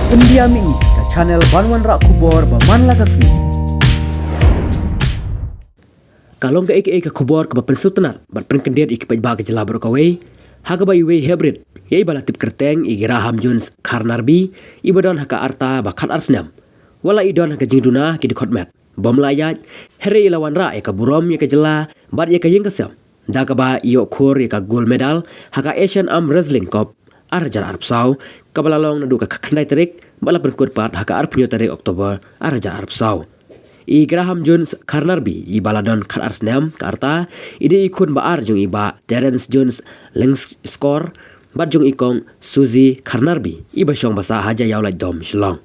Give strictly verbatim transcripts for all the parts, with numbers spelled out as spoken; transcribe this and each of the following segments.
India Mini, ka channel ban wanrah khubor ba man la ka sngi. Ka long kaei kaei ka khubor kaba pynsngewtynnat bad pynkyndit ïa ki paidbah ka jylla baroh kawei, ha kaba iwei i heh brit ïa iba la tip kyrteng i Graham Jones Kharnarbi, iba don ha ka rta ba khatar snem, wat la i don ha ka jingduna ki dkhot met bym la ïaid, hynrei i la wanrah ïa ka burom ïa ka jylla bad ïa ka ïing ka sem da kaba i ïoh khur ïa ka gold medal ha ka Asian Arm Wrestling Cup ar hajar arphew saw, kaba la long naduh ka khyndai tarik bad la pynkut pat ha ka arphew hynñiew tarik October ar hajar arphew saw. I Graham Jones Kharnarbi, iba la don khatar snem ka rta, i dei i khun ba ar jong i Bah Terence Jones Lyngskor bad jong i Kong Suzy Kharnarbi, iba shong basa ha Jaiaw Laitdom, Shillong.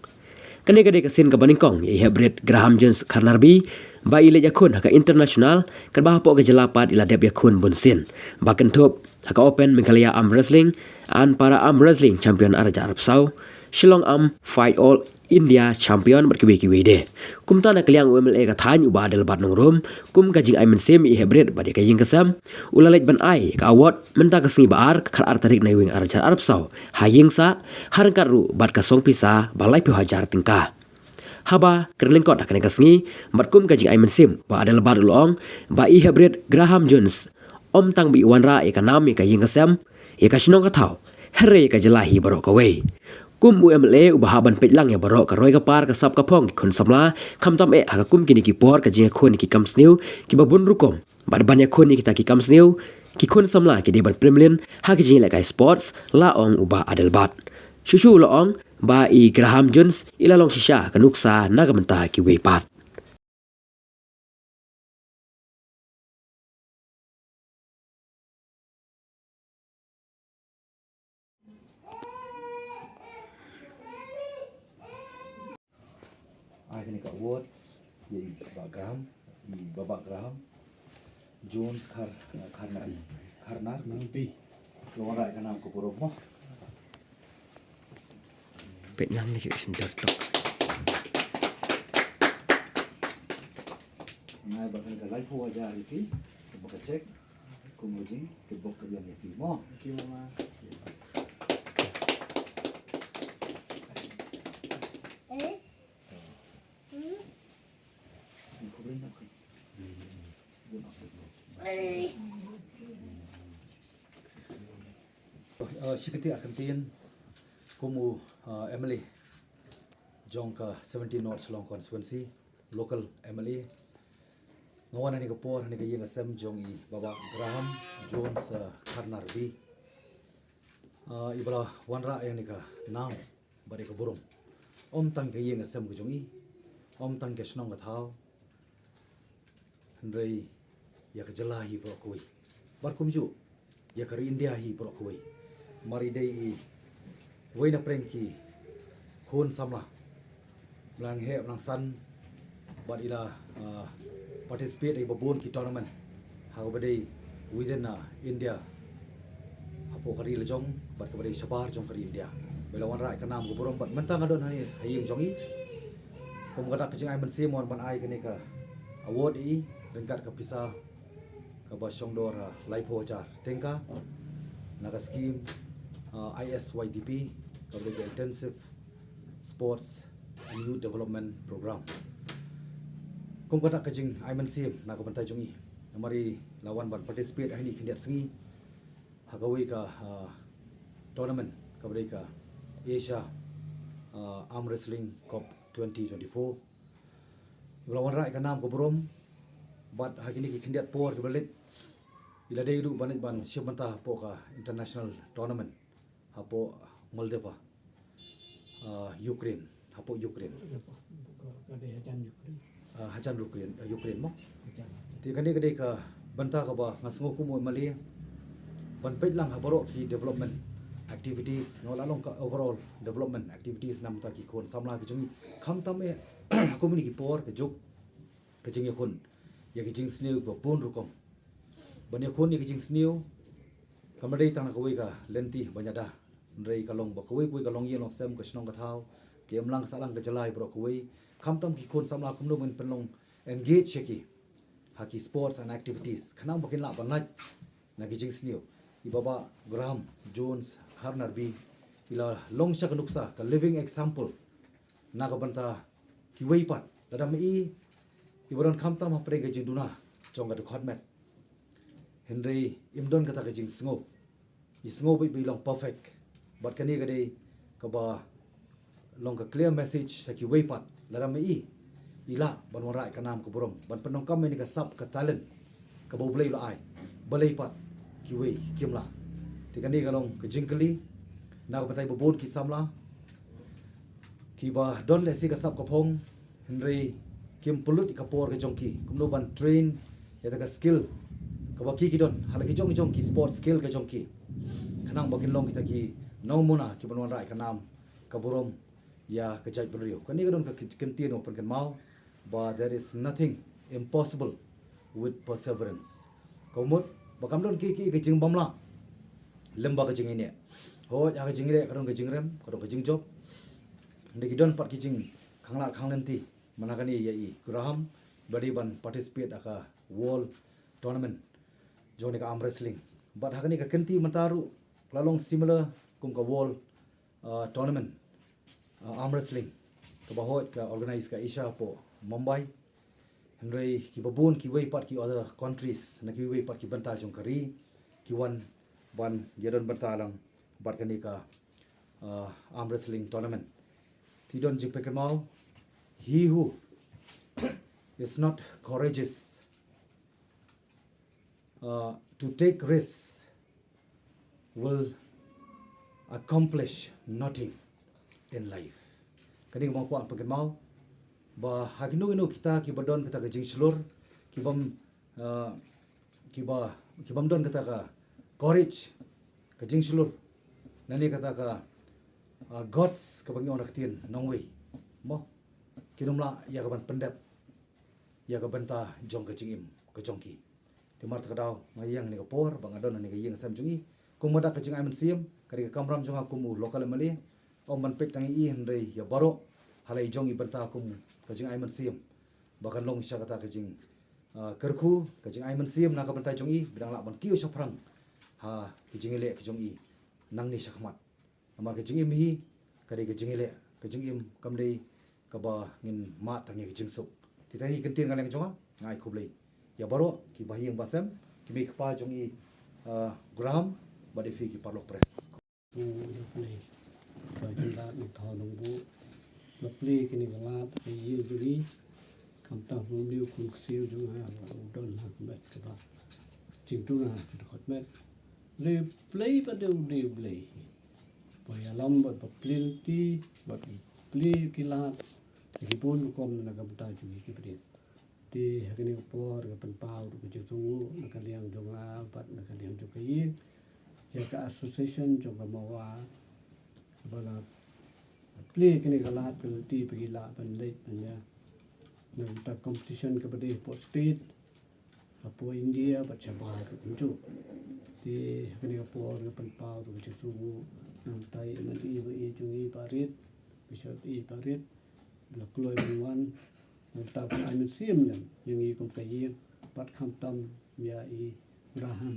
Kane ka dei ka sien kaba nyngkong ïa i heh brit Graham Jones Kharnarbi ba i leit ïakhun ha ka international, katba hapoh ka jylla pat i la dep ïakhun bunsien, ba kynthup ha ka Open Meghalaya Arm Wrestling and Para Arm Wrestling Champion ar hajar arphew saw, Shillong Arm Fight All India Champion bad kiwei kiwei de. Kumta na ka liang u M L A ka thaiñ u Bah Adelbert Nongrum, kum ka jingai mynsiem ïa i heh brit bad ïa ka ïing ka sem, u la leit ban ai ka award mynta ka sngi ba ar, ka khatar tarik Naiwieng ar hajar arphew saw, ha ïing sah, ha ryngkat ruh bad ka song pisa ba laiphew hajar tyngka. Haba kren lyngkot ha kane ka sngi bad kum ka jingai mynsiem, Bah Adelbert u la ong ba i heh brit Graham Jones ym tang ba i wanrah ïa ka nam ïa ka ïing ka sem, ïa ka shnong ka thaw, hynrei ïa ka jylla hi baroh kawei. Kum u M L A uba hap ban peit lang ïa baroh ka roi ka par, ka sap ka phong ki khun samla, khamtam eh ha ka kum kine ki por ka jingïakhun ïa ki kam sniew kiba bun rukom, bad ban ïakhun ïa kita ki kam sniew, ki khun samla ki dei ban pynmlien ha ki jingïalehkai sports, la ong u Bah Adelbert. Shuh shuh u la ong ba i Graham Jones i la long shisha ka nuksa na ka bynta kiwei pat. Ai kane ka award ïa i Bah Graham, i Bah Bah Graham Jones Khar, Kharnar, Kharnar. Nangpi. Lo wanrah ïa ka nam ka burom mo. Peit lang ni shu sendar tok. Ngai ba kane ka laiphew hajar ïa phi, ka ba ka check. Kum ka jingtip bok ka biang ïa phi mo. Thank you, Mama. Yes. Eh? Hmm? Ni ko bring nak. Bun aku. Eh. Uh, shi kti ar kyntien kum u, uh, M L A jong ka seventeen North Shillong Constituency, local M L A. Nga wan ha kane ka por ha kane ka ïing ka sem jong i Bah Bah Graham Jones, uh, Kharnar B. Uh, iba la wanrah ïa kane ka nam bad ïa ka burom. Ym tang ka ïing ka sem ka jong i, ym tang ka shnong ka thaw, hynrei ïa ka jylla hi baroh kawei. Bad kumjuh ïa ka ri India hi baroh kawei. Namar i dei iwei na pdeng ki khun samla ba la nang heh, ba la nang san, bad i la, ah, participate ha kiba bun ki tournament ha kaba dei within, ah, India, hapoh ka ri la jong bad kaba dei shabar jong ka ri India. Ba i la wanrah ïa ka nam ka burom bad mynta nga don hangne ha ïing jong i. Kum kata ka jingai mynsiem wan ban ai kane ka award ïa i ryngkat ka pisa kaba shong dor, ah, laiphew hajar tyngka na ka scheme, ah, I S Y D P, kaba dei ka Intensive Sports and Youth Development Program. Kum kata ka jingai mynsiem na ka bynta jong i, namar i la wan ban participate ha kine ki khyndiat sngi ha kawei ka, ah, tournament kaba dei ka Asia, ah, Arm Wrestling Cup twenty twenty-four. Iba la wanrah ïa ka nam ka burom bad ha kine ki khyndiat por kiba la leit i la dei ruh ban leit ban shim bynta hapoh ka international tournament hapoh Moldova, ah, Ukraine, hapoh Ukraine. Ka, ka dei hajan Ukraine. Ah, hajan Ukraine, ah, Ukraine mo. Hajan, hajan. Te kane ka dei ka bynta kaba nga sngew kum u M L A ban peit lang ha baroh ki development activities, nga la long ka overall development activities na ka bynta ki khun samla ki jong i. Khamtam eh ha kumne ki por ka juk ka jingïakhun ïa ki jingsniew kiba bun rukom. Ban ïakhun ïa ki jingsniew kam dei tang na kawei ka lynti ban ïada, hynrei ka long ba kawei kawei ka longïing longsem, ka shnong ka thaw, ka imlang ka sahlang ka jylla hi baroh kawei. Khamtam ki khun samla kumno ban pynlong engage ïa ki ha ki sports and activities, khnang ba kin lah ban lait na ki jingsniew. I Bah Bah Graham Jones Kharnar B i la long sha ka nuksa, ka living example na ka bynta kiwei pat. Lada me i, i ba don khamtam hapdeng ka jingduna jong ka dkhot met, hynrei im don kata ka jingsngew. I sngew beit ba i long perfect. Bad kane ka dei kaba long ka clear message sha kiwei pat. Lada me i, i lah ban wanrah ka nam ka burom, ban pyndonkam ïa kane ka sap ka talent kaba U Blei u la ai. Balei pat kiwei kim lah? Te kane ka long ka jingkylli na ka bynta ba bun ki samla kiba don lehse ka sap ka phong, hynrei kim pynlut ïa ka por ka jong ki kumno ban train ïa kata ka skill kaba ki ki don ha la ki jong ki jong ki sport skill ka jong ki, khnang ba kin long kita ki nongmuna kiban wanrah ïa ka nam ka burom ïa ka jaitbynriew. Kane ka don ka ki-, kyntien ba pynkynmaw ba there is nothing impossible with perseverance. Ka mut ba kam don ki ki ka jingbymlah lem bad ka jingïaleh. Hooid, ha ka jingïaleh ka don ka jingrem, ka don ka jingjop. Hynrei ki don pat ki jingkhanglad khanglynti. Mynta kane ïa i Graham ba dei ban participate ha ka World Tournament jong kane ka arm wrestling. Bad ha kane ka kynti mynta ruh ka la long similar kum ka World, uh, Tournament, uh, arm wrestling kaba hooid ka organize ka ASIA hapoh Mumbai. Hynrei kiba bun kiwei pat ki other countries na kiwei pat ki bynta jong ka ri ki wan ban ïadon bynta lang bad kane ka, uh, arm wrestling tournament. Te don jingpynkynmaw, he who is not courageous, uh, to take risks will accomplish nothing in life. Kane ka mut ka pynkynmaw ba ha kino kino kita kiba don kata ka jingshlur, kibym, uh, kiba, kibym don kata ka courage, ka jingshlur, lane kata ka, uh, guts kaba ngi ong ha ka ktien nongwei, mo, kin ym lah ïa ka ban pyndep ïa ka bynta jong ka jingim ka jong ki. Te namar kata ka daw nga ïeng ha kane ka por ba nga don ha kane ka ïing sem jong i kum ka dak ka jingai mynsiem, ka dei ka kamram jong nga kum u local MLA. Ym ban peit tang ïa i hynrei ïa baroh ha la i jong i bynta kum ka jingai mynsiem ba kan long sha kata ka jing, ah, kyrkhu, ka jingai mynsiem na ka bynta jong i ba dang lah ban kiew shaphrang ha ka jingïaleh ka jong i nangne shakhmat. Namar ka jingim hi ka dei ka jingïaleh, ka jingim kam dei kaba ngin mad tang ïa ka jingsuk. Te tang ïa kane ka ktien ka liang jong nga, nga ai khublei ïa baroh ki bahaïing bahasem, ki mei ki pa jong i, ah, Graham, bad ïa phi ki paralok press. Ïa phi ka jingïaleh na thaw nongbuh, la plie kane ka lad ka ïing jong i. Khamtam u dei u khun ksiew jong nga u don ha ka met kaba jingduna ha ka dkhot met. Hynrei U Blei pat dei U Blei. Ba ïalam bad ba plie lynti bad plie ki lad ki bun rukom na ka bynta jong ki briew. Te ha kane ka por nga pynpaw ruh ka jingsngewnguh na ka liang jong nga bad na ka liang jong ka ïing ïa ka association jong ka Mawa ba la plie kane ka lad ka lynti ba ki lah ban leit ban ïa na ka bynta competition kaba dei hapoh state, hapoh India bad shabar ruh kumjuh. Te ha kane ka por nga pynpaw ruh ka jingsngewnguh na ka bynta i MLA ba i jong i Bah Ried, Bishop i Bah Ried, ba la kloi ban wan na ka bynta ban ai mynsiem lem ïa ngi kum ka ïing bad khamtam ïa i Graham.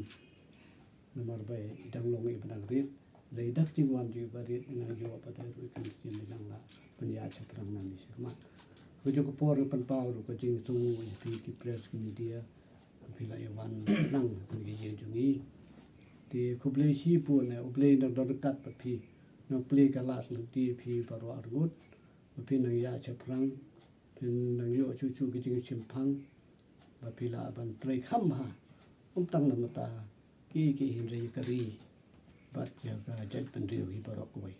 Namar ba i dang long iba dang rit, lei da ka jingwan jong i Bah Ried i nang ïoh pat ruh i ka mynsiem i nang lah ban ïaid shaphrang nangne shakhmat. Ka jong ka por nga pynpaw ruh ka jingsngewnguh ïa phi ki press ki media ba phi la ïa wan nang ha kane ka ïing jong i. Te khublei shibun, eh, U Blei un nang don ryngkat bad phi, nang plie ka lad lynti ïa phi baroh arngut ba phin nang ïaid shaphrang, phin nang ïoh shuh shuh ka jingshemphang ba phi lah ban trei kham bha, ym tang na ka bynta ki ki hynrei ïa ka ri bad ïa ka jaitbynriew hi baroh kawei.